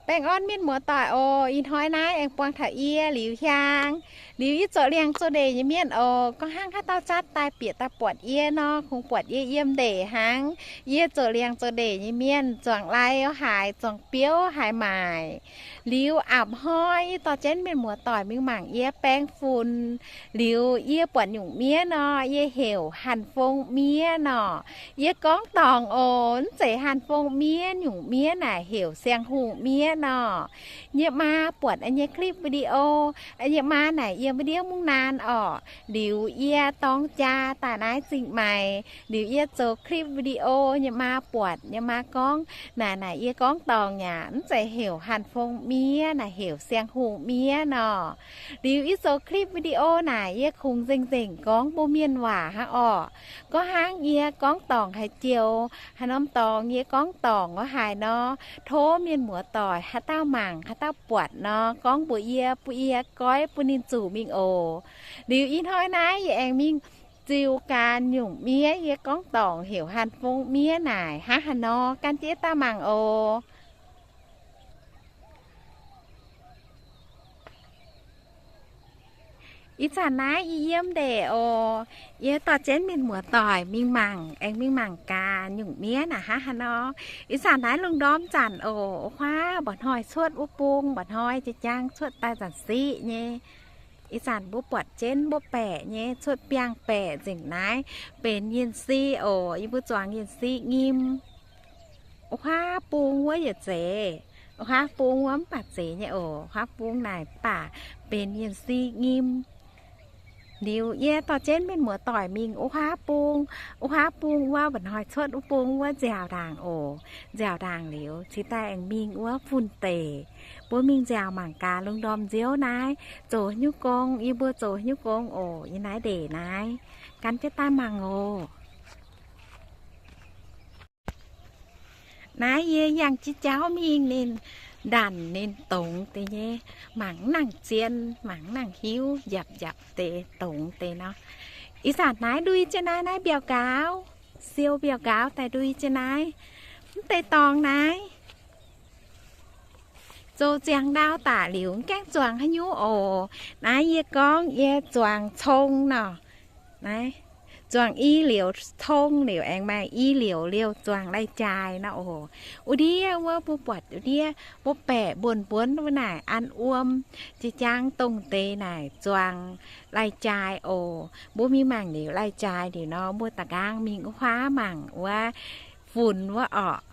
Baengh orn mienh muoz-doic oc. Ih hnoi naaiv aengx buangh taux yie Liuz Hiaang. Liuz yie zoux liangx zoux ndeic nyei mienh oc. Gorngv hnangv haaix dauh zatv daaih bieqc daaih buatc yie nor, kungx buatc yie yiem ndeic hnangv. Yie zoux liangx zoux ndeic nyei mienh, zuangx lai haaix, zuangx biouv haaix maaic. Liuz a'hnoi yie dorh jienv mienh muoz-doic mingh mangc yie baeng fun. Liuz yie buatc nyungc miev nor, yie heuc Hanc Fong Miev nor. Yie gorngv dorngc oc, mv zeiz Hanc Fong Miev. Nyungc miev naaic heuc Siang Hungh Miev nor. Yie maa buatc yie nyei คลิปวิดีโอ, yie maa naaic yiem วิดีโอ mungv naan orqc. Liuz yie dorng jaa daaih naaiv zingh maaic. Liuz yie zoux คลิปวิดีโอ, yie maa buatc, yie maa gorngv, naaic naaic yie gorngv dorngc yaac mv zeiz heuc Hanc Fong Miev, naaic heuc Siang Hungh Miev nor. Liuz yie zoux คลิปวิดีโอ naaic yie kungx nzengc-nzengc gorngv mbuo mienh waac hnangv orqc. Gorngv hnangv yie gorngv dorngc haaix joux, haaix norm dorngx yie gorngv dorngc wuov haaix nor, tov mienh muoz-doic haaix dauh mangc haaix dauh buatc nor, gorngv mbuox yie, bun yie goiv bun ninh zuqc mingh oc. Liuz ih hnoi naaiv yie aengx mingh ziux ganh nyungc miev yie gorngv dorngc heuc Hanc Fong Miev naaic hnangv haaix nor, gan jienv daaih mangc oc. Ih zanc naaiv yie yiem ndeic oc. Yie dorh jienv mienh muoz-doic mingh mangc, aengx mingh mangc gaax nyungc miev naaic hnangv haaix nor. Ih zanc naaiv lungh ndorm zanc oc. Wuov-huaav mba'hnoi cuotv wuov bung, mba'hnoi jiex jaang cuotv daaih zanc siqv nyei. Ih zanc mbuo buatc jienv mbuo baeqc nyei, cuotv biangh baeqc nzengc naaiv benx yienh si oc. Yie mbuo zuangx yienh si nyim. Wuov-huaav bung wuov yietc zeiz, wuov-huaav bung wuov mv baac zeiz nyei oc. Wuov-huaav bung naaic mv baac benx yienh si nyim. Liuz yie dorh jienv mienh muoz-doic mingh wuov-huaav bung. Wuov-huaav bung wuov mba'hnoi cuotv wuov bung wuov nziaauc ndaangc oc. Nziaauc ndaangc liuz cingx daaih aengx mingh wuov fun-deic. Mbuo mingh nziaauc mangc gaax lungh ndorm nziouv naaiv zoux hnyouv gong, yie mbuo zoux hnyouv gong oc. Yie naaiv ndeic naaiv, gan jienv daaih mangc oc. Naaiv yie yangh jienv jauv mingh, ninh ndanc ninh dongz deix nyei, mangc mv nangc zien, mangc mv nangc hiuv, njapc-njapc deix dongz deix nor. Ih zanc naaiv ndui jienv naaiv, naaiv mbiauh nqaauv, siou mbiauh nqaauv daaih ndui jienv naaiv, mv deix dorngx naaiv. Zoux ziangx ndau daaih liuz mv gaengh zuangx haaix nyungc oc. Naaiv yie gorngv yie zuangx cong nor. Naaiv zuangx i liouc cong liouc aengx maaih i liouc liouh zuangx lai-jaaix nor oc. Wuov ndiev wuov mbuo buatc wuov ndiev mbuo baeqc mbuonx-mbuonx wuov naaic an wuom, jiex jaang dongh deix naaic zuangx lai-jaaix oc. Mbuo mingh mangc liuz lai-jaaix liuz nor, mbuo da'nqaang mingh wuov huaav mangc wuov funx wuov orqc.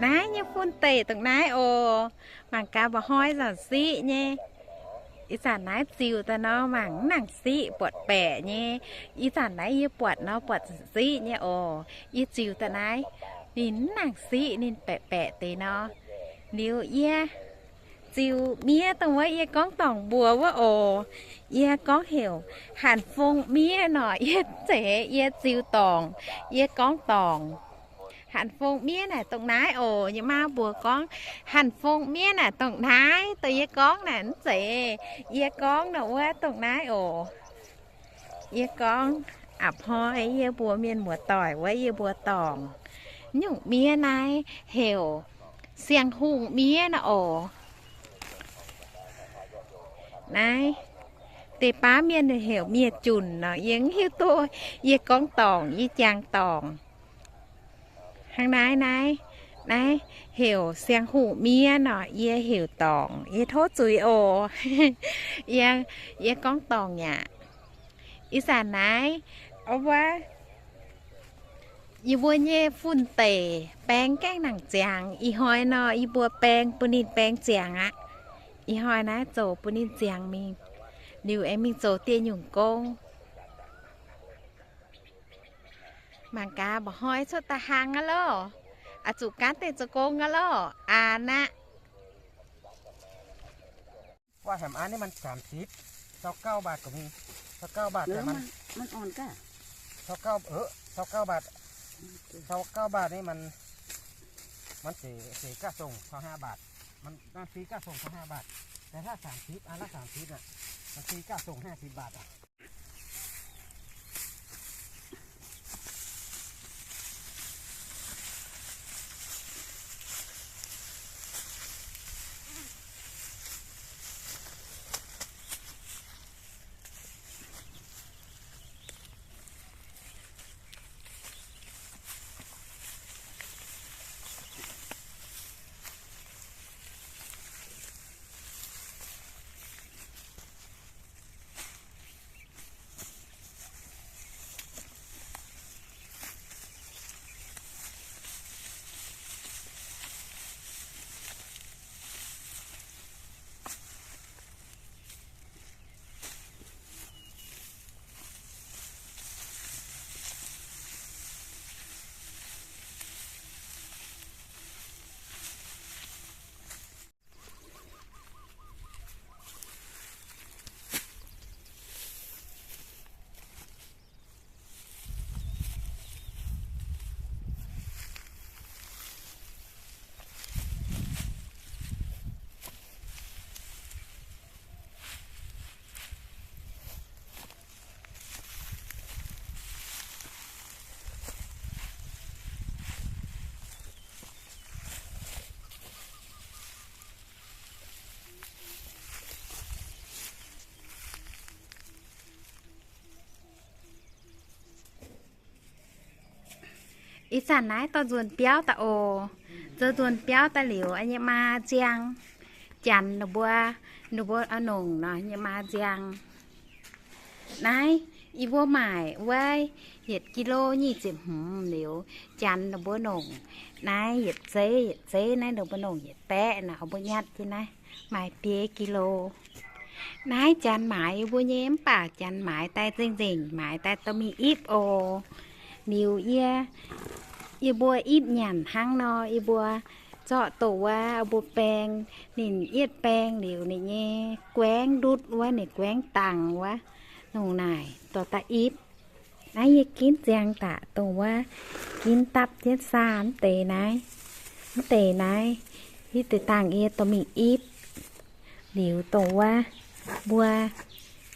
Naaiv nyei fun-deic dongh naaiv oc. Mangc gaax mba'hnoi zanc siqv nyei. Ih zanc naaiv ziux daaih nor mangc mv nangc siqv, buatc baeqc nyei. Ih zanc naaiv yie buatc nor buatc zanc siqv nyei oc. Yie ziux daaih naaiv, ninh mv nangc siqv, ninh baeqc baeqc deix nor. Liuz yie ziux miev dongh wuov yie gorngv dorngc mbuox wuov oc. Yie gorngv heuc hanc fong miev nor, yie zeiz yie ziux dorngc, yie gorngv dorngc. Hanc fong miev naaic dongh naaiv oc. Yie maa mbuox gorngv hanc fong miev naaic dongh naaiv, dongh yie gorngv naaic mv zeiz yie gorngv nor, wuov dongh naaiv oc. Yie gorngv a'hnoi yie mbuox mienh muoz-doic wuov yie mbuo dorngc. Nyungc miev naaiv heuc siang-hungh miev nor oc. Naaiv deix baav mienh heuc miev junc nor, yie mv hiuv duqv yie gorngv dorngc, yie jangx dorngc. Hnangv naaiv naaiv, Naaiv heuc siang-huqv miev nor, yie heuc dorngc, yie tov zuiz oc. Yie, yie gorngv dorngc yaac. Ih zanc naaiv, wuov, yie mbuo nyei fun-deic baeng gaengh nangc ziangx. Ih hnoi nor, yie mbuo baeng, bun ninh baeng ziangx aqv. Ih hnoi naaiv zoux bun ninh ziangx mingh, liuz aengx mingh zoux dieh nyungc gong. Mangc gaax, mba'hnoi cuotv daaih hlang aqv loh. Aa, zuqc gaanv deix zoux gong aqv loh. Aa, naaiv. ว่าแหมอันนี้มันสามสิบ ซาวเก้าบาทก็มี ซาวเก้าบาท แต่มัน มันอ่อนก้า ซาวเก้า เออ ซาวเก้าบาท ซาวเก้าบาทนี่มัน มันเสีย เสียค่าส่งเขาห้าบาท มัน มันฟรีค่าส่งเขาห้าบาท แต่ถ้าสามสิบ อันละสามสิบน่ะ มันฟรีค่าส่งห้าสิบบาทอ่ะ Ih zanc naaiv dorh nzuonx biauv daaih oc. Zoux nzuonx biauv daaih liuz, yie maa nziang, janx ninh mbuo, ninh mbuo nongc nor, yie maa nziang. Naaiv yie mbuo maaic wuov yietc kilo nyic ziepc hmz liuz, janx ninh mbuo nongc. Naaiv yietc zeiv, yietc zeiv naaiv ninh mbuo nongc yietc baeqv nor, mbuo nyatv jienv naaiv maaih biei kilo. Naaiv janx maaiz yie mbuo nyei mv baac janx maaiz daaih nzengc-nzengc, maaiz daaih dorh mingh ipv oc. Liuz yie, yie mbuo ipv nyanc hnangv nor, yie mbuo zorqv dongh wuov mbuo baeng, ninh yietv baeng liuz ninh nyei guaengv ndutv wuov, ninh guaengv dangx wuov, nongc naaic dorh daaih ipv. Naaiv yie ginv ziangx daaih dongh wuov, ginv dapv jienv saah mv deix naaiv, mv deix naaiv, hitv deix dangh yie dorh mingh ipv. Liuz dongh wuov mbuo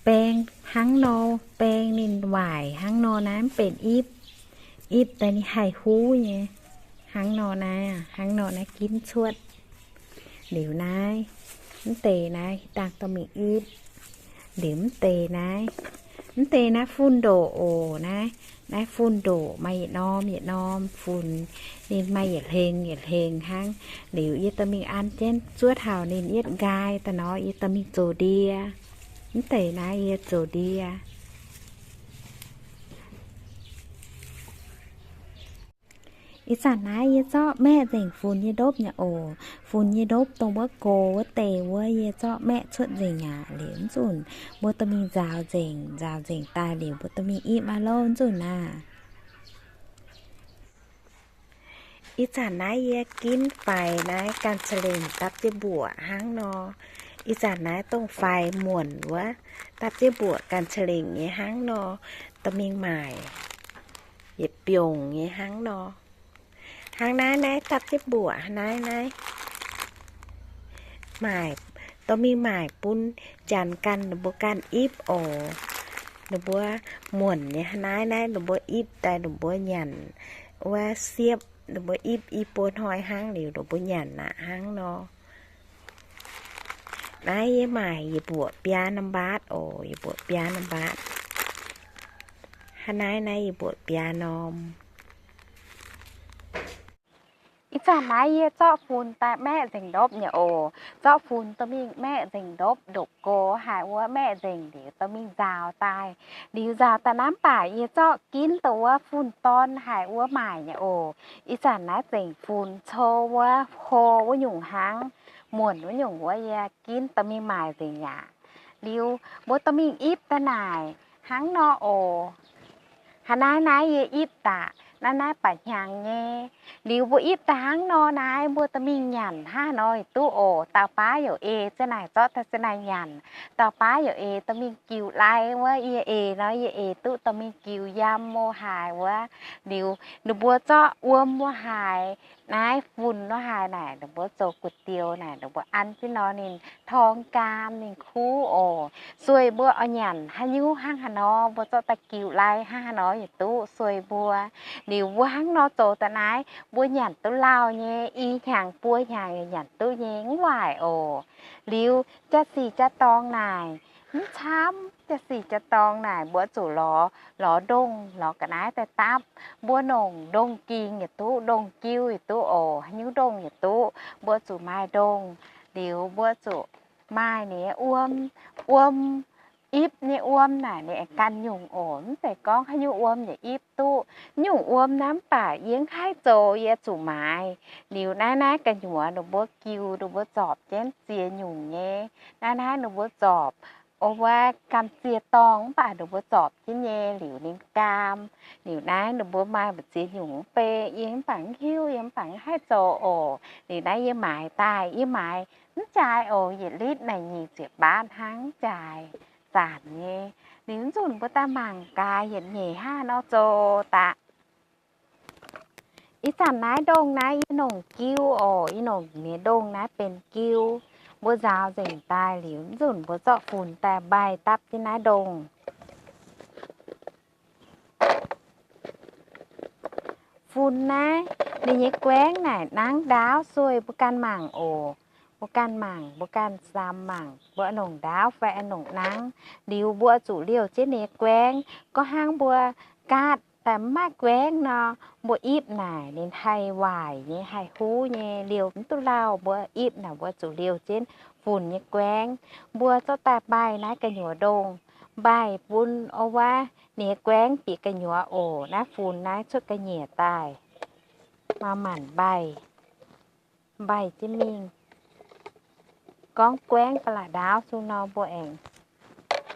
baeng hnangv nor, baeng ninh waaic hnangv nor naaiv mv benx ipv. Ipv daaih ninh haih huv nyei. Hnangv nor naaiv, hnangv nor naaiv ginv cuotv. Liuz naaiv, mv deix naaiv dangh dorh mingh ipv. Liuz mv deix naaiv, mv deix naaiv fun-ndoqc oc. Naaiv, naaiv fun-ndoqc maaih yietc norm yietc norm fun. Ninh maaih yietc hlengx yietc hlengx hnangv. Liuz yie dorh mingh an jienv zuov taux ninh yietv nqaai daaih nor, yie dorh mingh zoux ndie. Mv deix naaiv yie zoux ndie. Ih zanc naaiv yie zorqv maeqv nzengc funx nyei ndopv nyei oc. Funx nyei ndopv dongh wuov gox wuov deix wuov yie zorqv maeqv cuotv nzengc aqv. Liuz mv zunc mbuo dorh mingh nzaaux nzengc, nzaaux nzengc daaih liuz mbuo dorh mingh ipv aqv loh, mv zunc naaiv. Ih zanc naaiv yie ginv faix naaiv ganh ca'lengc dapv jienv mbuoqc hnangv nor. Ih zanc naaiv dongh faix muonc wuov, dapv jienv mbuoqc ganh ca'lengc nyei hnangv nor, dorh mingh maaic, yietc biongc nyei hnangv nor. Hnangv naaiv, naaiv dapv jienv mbuoqc naaiv, naaiv maaic, dorh mingh maaic bun janx ganh, ninh mbuo ganh ipv oc. Ninh mbuo muonc nyei naaiv, naaiv ninh mbuo ipv daaih ninh mbuo nyanc wuov siepv, ninh mbuo ipv i buo hnoi hnangv liuz ninh mbuo nyanc aqv hnangv nor. Naaiv yie maaic yie mbuoqc biaa norm mbaatv oc, yie mbuoqc biaa norm mbaatv. Hnangv naaiv, naaiv yie mbuoqc biaa norm. Ih zanc naaiv yie zorqv funx daaih maeqv nzengc ndopv nyei oc. Zorqv funx dorh mingh maeqv nzengc ndopv, ndopv gox haic wuov, maeqv nzengc liuz dorh mingh nzaaux daaih. Liuz nzaaux daaih naaiv mv baac yie zorqv ginv dongh wuov funx dorn haic wuov maaic nyei oc. Ih zanc naaiv zengc funx cou wuov, hlo wuov nyungc hnangv, muonc wuov nyungc wuov, yie ginv dorh mingh maaic nzengc aqv. Liuz mbuo dorh mingh ipv daaih naaic hnangv nor oc. Hnangv naaiv, naaiv yie ipv daaih, naaiv, naaiv baac hnyangx nyei. Liuz mbuo ipv daaih hnangv nor naaiv, mbuo dorh mingh nyanc hnangv haaix nor yaac duqv oc. Dauh baav yaac ei ziex naaic zorqv daaih ziex naaic nyanc. Dauh baav yaac ei dorh mingh giux lai wuov, yie ei nor yie ei duqv dorh mingh giux yam mo haaix wuov. Liuz ninh mbuo zorqv wuom mo haaix, naaiv funx nor haaix naaic, ninh mbuo zoux gu'dioux naaic, ninh mbuo an jienv nor ninh torng gaam ninh kuv oc. Sueih mbuo oix nyanc haaix nyungc hnangv haaix nor, mbuo zorqv daaih giux lai hnangv haaix nor yaac duqv sueih mbuo. Liuz mbuo hnangv nor zoux daaih naaiv, mbuo nyanc duqv lauh nyei, i hnyangx buo hnyangx yaac nyanc duqv nyei, mv waaic oc. Liuz jaa-sic jaa-dorngx naaic, mv camv, jaa-sic jaa-dorngx naaic mbuo zuqc lorz, lorz ndongh, lorz ga'naaiv daaih dapv. Mbuo nongc ndongh ging yaac duqv, ndongh jiu yaac duqv oc, haaix nyungc ndongh yaac duqv, mbuo zuqc maaih ndongh. Liuz mbuo zuqc maaih ninh nyei wuom, wuom, ipv nyei wuom naaic ninh aengx ganh nyungc oc. Mv zeiz gorngv haaix nyungc wuom yaac ipv duqv. Nyungc wuom naaiv mv baac yie mv haih zoux, yie zuqc maaiz. Liuz naaiv, naaiv gu'nyuoz ninh mbuo giux, ninh mbuo zorpc jienv ziex nyungc nyei. Naaiv, naaiv ninh mbuo zorpc, o, wuov gamh nziex dorngh mv baac ninh mbuo zorpc jienv nyei. Liuz ninh gaam. Liuz naaiv ninh mbuo maaih mbu'ziex nyungc mv bei, yie mv baac mv hiuv, yie mv baac mv haih zoux oc. Liuz naaiv yie maaiz daaih, yie maaiz mv jaaix oc, yietc litv naaic nyic ziepc baatv hnangv, mv jaaix, zanc nyei. Liuz mv nzunc mbuo daaih mangc gaax yietc nyeic hnangv haaix nor zoux daaih. Ih zanc naaiv ndongh naaiv yie nongc jiu oc, yie nongc ninh ndongh naaiv benx jiu. Mbuo nzaaux nzengc daaih liuz, mv nzunc mbuo zorqv funx daaih mbaih dapv jienv naaiv ndongh. Funx naaiv ninh nyei guaengv naaic nangv ndaauv sueih mbuo ganh mangc oc. Mbuo ganh mangc, mbuo ganh samx mangc, mbuo nongc ndaauv fai nongc nangv. Liuz mbuo zuqc liouh jienv ninh nyei guaengv. Gorngv hnangv mbuo gaatv daaih mv maaih guaengv nor, mbuo ipv naaic ninh haih waaic nyei, haih huv nyei, liouh mv duqv lauh. Mbuo ipv naaic mbuo zuqc liouh jienv funx nyei guaengv. Mbuo zorqv daaih mbaih naaiv gu'nyuoz ndongh, mbaih bun o wuov ninh nyei guaengv bieqc gu'nyuoz oc. Naaiv funx naaiv cuotv ga'nyiec daaih, maaih manc mbaih, mbaih jienv mingh. Gorngv guaengv ba'laqc ndaauv sung nor mbuo aengx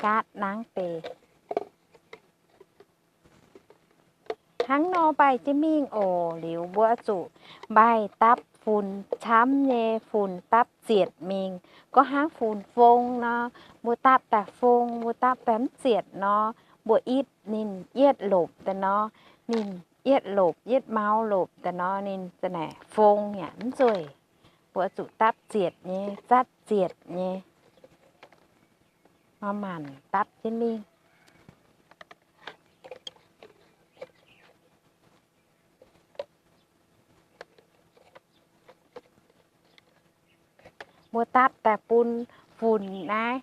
gaatv nangv deix. Hnangv nor mbaih jienv mingh oc. Liuz mbuo zuqc mbaih dapv funx camv nyei, funx dapv zietc mingh. Gorngv hnangv funx fong nor, mbuo dapv daaih fong, mbuo dapv daaih mv zietc nor, mbuo ipv ninh yietv lopc daaih nor, ninh yietv lopc, yietv mau lopc daaih nor, ninh za'naaic fong yaac mv nzueic. Mbuo zuqc dapv zietc nyei, zatv zietc nyei. Maaih manc dapv jienv mingh. Mbuo dapv daaih bun funx naaiv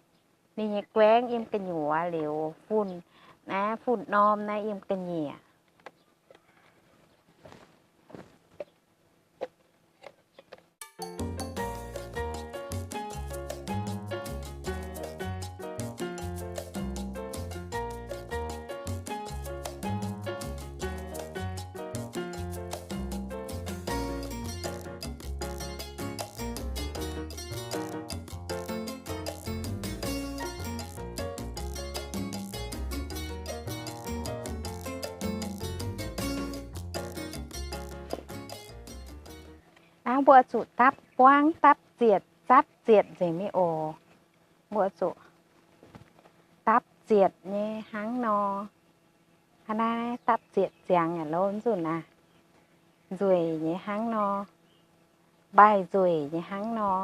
ninh nyei guaengv yiem gu'nyuoz liuz, funx naaiv, funx norm naaiv yiem ga'nyiec. Naaiv mbuo zuqc dapv buangv, dapv zietc, zatv zietc nzengc mingh oc. Mbuo zuqc dapv zietc nyei hnangv nor. Hnangv naaiv dapv zietc ziangx yaac lorz nzunc aac, nzueic nyei hnangv nor, mbaih nzueic nyei hnangv nor.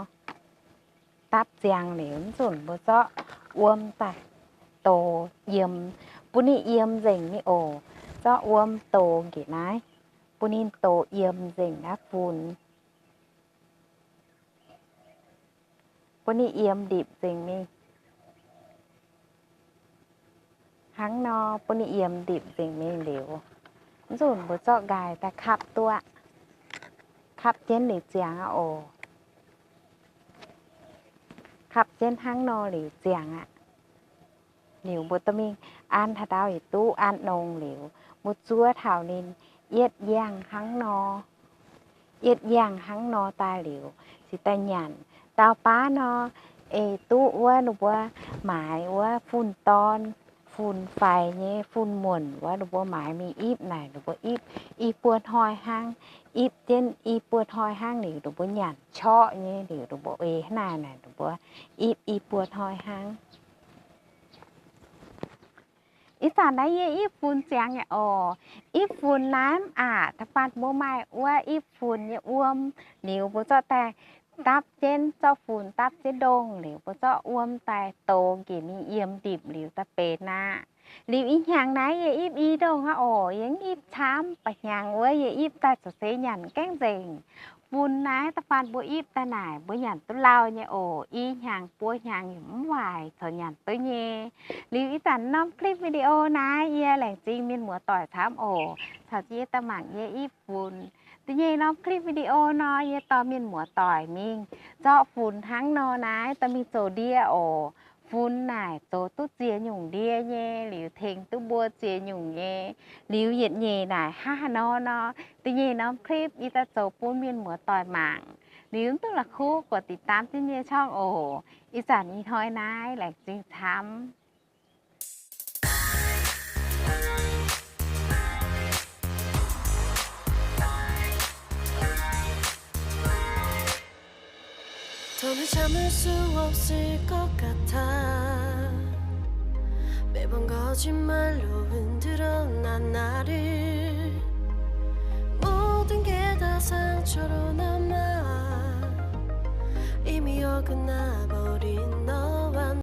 Dapv ziangx liuz nzunc mbuo zorqv wuom daaih dox yiem, bun ninh yiem nzengc mingh oc. Zorqv wuom dox njiec naaiv, bun ninh dox yiem nzengc naaiv funx. Bun ninh yiem ndipc nzengc mingh. Hnangv nor bun ninh yiem ndipc nzengc mingh liuz, nzunc mbuo zorqv nqaai daaih kapv duqv. Kapv jienv liuz ziangx aqv oc. Kapv jienv hnangv nor liuz ziangx aqv. Liuz mbuo dorh mingh an haaix dauh yietc duqv an nongx liuz, mbuo zuov taux ninh yietv yangh hnangv nor, yietv yangh hnangv nor daaih liuz, cingx daaih nyanc. Dauh baav nor, ei duqv wuov ninh mbuo maaiz wuov fun-dorn, fun-faix nyei fun-muonc wuov, ninh mbuo maaiz mingh ipv naaic, ninh mbuo ipv i buo hnoi hnangv, ipv jienv i buo hnoi hnangv liuz, ninh mbuo nyanc qorqv nyei liuz, ninh mbuo eix hnangv naaic, ninh mbuo ipv i buo hnoi hnangv. Ih zanc naaiv yie ipv funx ziangx yaac oc. Ipv funx naaiv mv aqc, da'faanh mbuo maaih wuov ipv funx nyei wuom, liuz mbuo zorqv daaih dapv jienv, zorqv funx dapv jienv ndongh liuz, mbuo zorqv wuom daaih dox njiec mingh yiem ndipc liuz daaih benx aqv. Liuz ih hnyangx naaiv yie ipv i ndongh aqv oc. Yie mv ipv camv, ba'hnyangx wuov yie ipv daaih zoux seix nyanc gaengh nzengc. Funx naaiv da'faanh mbuo ipv daaih naaic, mbuo nyanc duqv lauh nyei oc. I hnyangx buo hnyangx yaac mv waaic, corc nyanc duqv nyei. Liuz ih zanc norm clip video naaiv yie laengz zingh mienh muoz-doic camv oc, caux jienv yie daaih mangc yie ipv funx. Da'nyeic norm clip video nor, yie dorh mienh muoz-doic mingh zorqv funx hnangv nor naaiv dorh mingh zoux ndie oc. Funx naaic zoux duqv ziex nyungc ndie nyei, liuz tengx duqv mbuo ziex nyungc nyei. Liuz yietc nyeic naaic hnangv haaix nor nor, da'nyeic norm clip yie daaih zoux bun mienh muoz-doic mangc. Liuz mv duqv la'kuqv กดติดตาม jienv yie nyei ช่อง oc. Ih zanc ih hnoi naaiv laengz zingh camv.